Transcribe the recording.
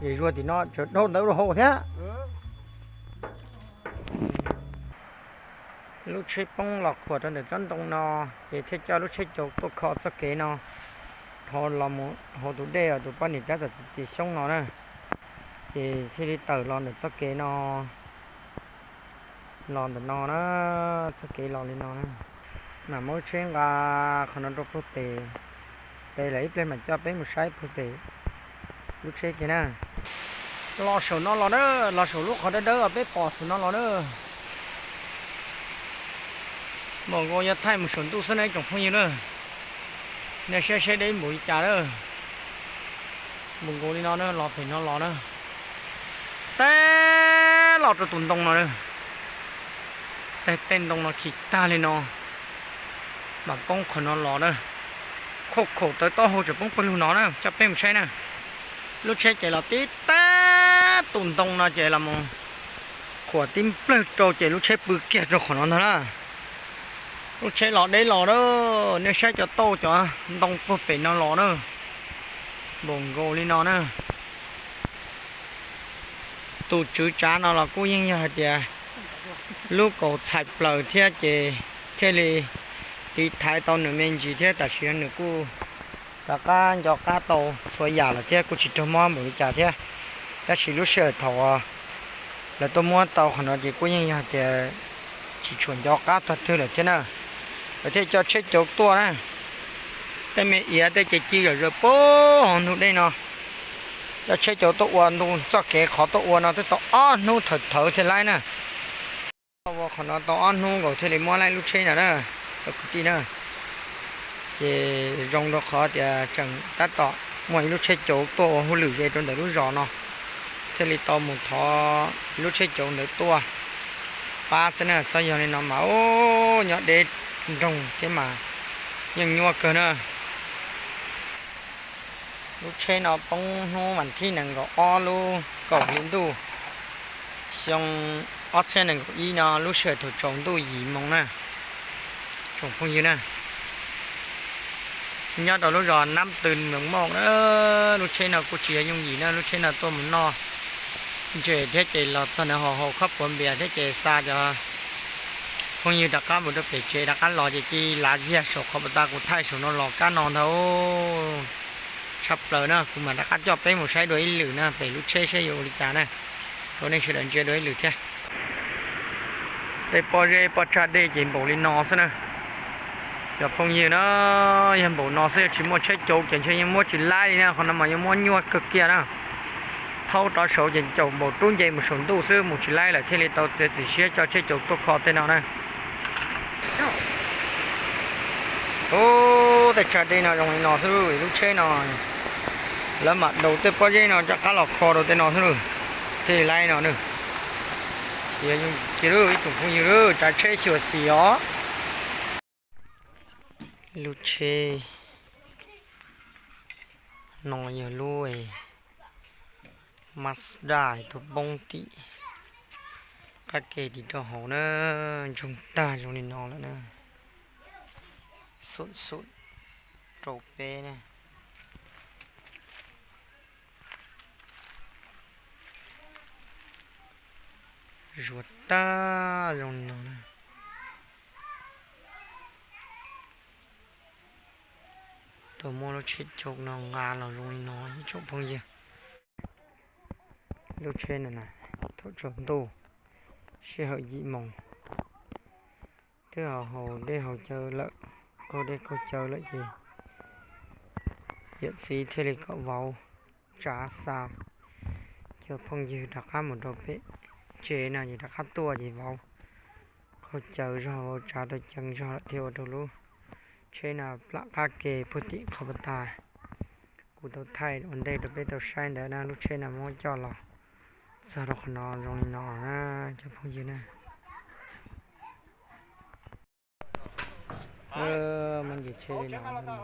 Ces zuag tim no tseem dhau ntawd rau hauv thiab. Lub tsheb poob los khuam rau ntawm tsob ntoo no, ces thiaj coj lub tsheb cauv tuaj kho txoj kev no, dhau los mus hauv tus dej uas tus poj niam cab txawm txiv txiv xyoob no na. Ces thiaj li tawm los ntawm txoj kev no, los ntawm no na, txoj kev los li no na. Mam muab lub tsheb nqa qhov no rau puag pem, pem lawm ib pliag mam coj peb mus saib puag pem lub tsheb kiag na. Los saum no los na, los saum lub qhov dawb dawb uas peb pom saum no los na. Npaum nkaus yog thaij mus saum ntuj xwb na ib tsoom phooj ywg na. Nej saib saib deb npaum li cas na. Npaum nkaus li no na, los pem no los na. Teb los rau tus ntoo no na. Tej tej ntoo no khi tag li no, mam poob qhov no los na. Khuj khaum tawv taub hau tseem poob pawg lug no na, coj peb mus saib na. Lub tsheb ces los tib teb tus ntoo no ces los mus khuam tib nplawg rau ces lub tsheb pw kiag rau qhov no ntag na. Lub tsheb los deb los na, nej saib cov tauj cov ntoo puag pem no los na. Npaum nkaus li no na. Tus tswv tsav no los kuj yeej yog hais tias lub kaus txhais plaws thiab ces thiaj li tiv thaiv tau nws me ntsis thiab, tam sim no nws kuj rov qab nco qab tau txhua yam lawm thiab, kuj tsis raug mob npaum li cas thiab. Tab sis lub sij hawm thaum lawv tuaj muab tau qhov no ces kuj yeej yog tias tsis tshua nco qab tog twg lawm thiab na. Lawv thiaj coj tsheb cauv tuaj na. Tej me iav tej ces ci zom zaws puag hauv ntug dej no. Coj tsheb cauv tuaj ua ntu txoj kev qhov tuaj ua no twb tau ob hnub thawm thawv thiaj laib na. Ua qhov no tau ob hnub nkaus thiaj li muab laib lub tsheb no na, cov kwv tij na. Ces zoo rau qhov tias tseem tab tom muaj ib lub tsheb cauv tuaj ua hauj lwm ze rau ntawm lub zos no, thiaj li tau mus thov lub tsheb cauv ntawd tuaj pab xwb na. Txhob yog li no mas ub, nyob deb nroog thiab mas yeej nyuaj kawg na. Lub tsheb no poob hnub vas thib nees nkaum ob lub kaum hli ntuj xyoo ob txhiab nees nkaum ib no lub sij hawm thaum tsaus ntuj yim moo na, tsoom phooj ywg na. Nyob rau lub zos Nab Tw Mees Mauj na, lub tsheb no kuj tsis yog yooj yim na, lub tsheb no tuaj mus noj ntses thiab ces los txog ntawd haus haus khob puav npias thiab ces xa cov phooj ywg rov qab mus rau pem tsev rov qab los ces cia li lav yiag saum qhov puag ta kuv thaij saum no los kab no ntag. Tshaj plaws na, kuv mam rov qab coj peb mus saib dua ib lwm na, pem lub tsheb saib yuav ua li cas na, rau nej sawv daws ntsia dua ib lwm thiab. Tej pob zeb pob tsag dej ces npaum li no xwb na. Cov phooj ywg na, yog npaum no xwb yog tsis muaj tsheb cauv ces ntshe yeej muab tsis laib li na, qhov no mas yeej muab nyuaj kawg kiag na. Thaub rov saud ces caum npaum rub nce mus saum ntuj xwb mus tsis laib lawm thiaj li tau txiav txim siab coj tsheb cauv tuaj kho tej no na. Ub, tej tsag dej no zoo li no xwb, lub tsheb no lawv mam daus tej pob zeb no rov qab los kho rau tej no xwb, thiaj li laib no na. Ces ib tsoom phooj ywg, tsav tsheb xyuam xim os. Lub tsheb no yog lub Mazda tuaj poob tim qab ke tim rau hauv na, ntsoog tag zoo li no lawm na. Xum xum rau peb na. Zuav tag zoo li no na. Tuaj muab lub tsheb caum no nqa los zoo li no ib tsoom phooj ywg. Lub tsheb no na, thaum tsaus ntuj sij hawm yim moos twb haus dej haus cawv lawm, qaug dej qaug cawv lawm ces yawm txiv thiaj li kom vauv tsav xa cov phooj ywg rov qab mus rau pem tsev no ces rov qab tuaj ces vauv qaug cawv zog, vauv tsav tau ceev zog lawm thiaj ua rau lub tsheb no plam qab ke puag tim qhov pas tas. Kuv tau thaij ua ntej rau peb tau saib ntawd na, lub tsheb no muab coj los txog rau qhov no zoo li no na cov phooj ywg na. Muaj ntsis tsheb li no.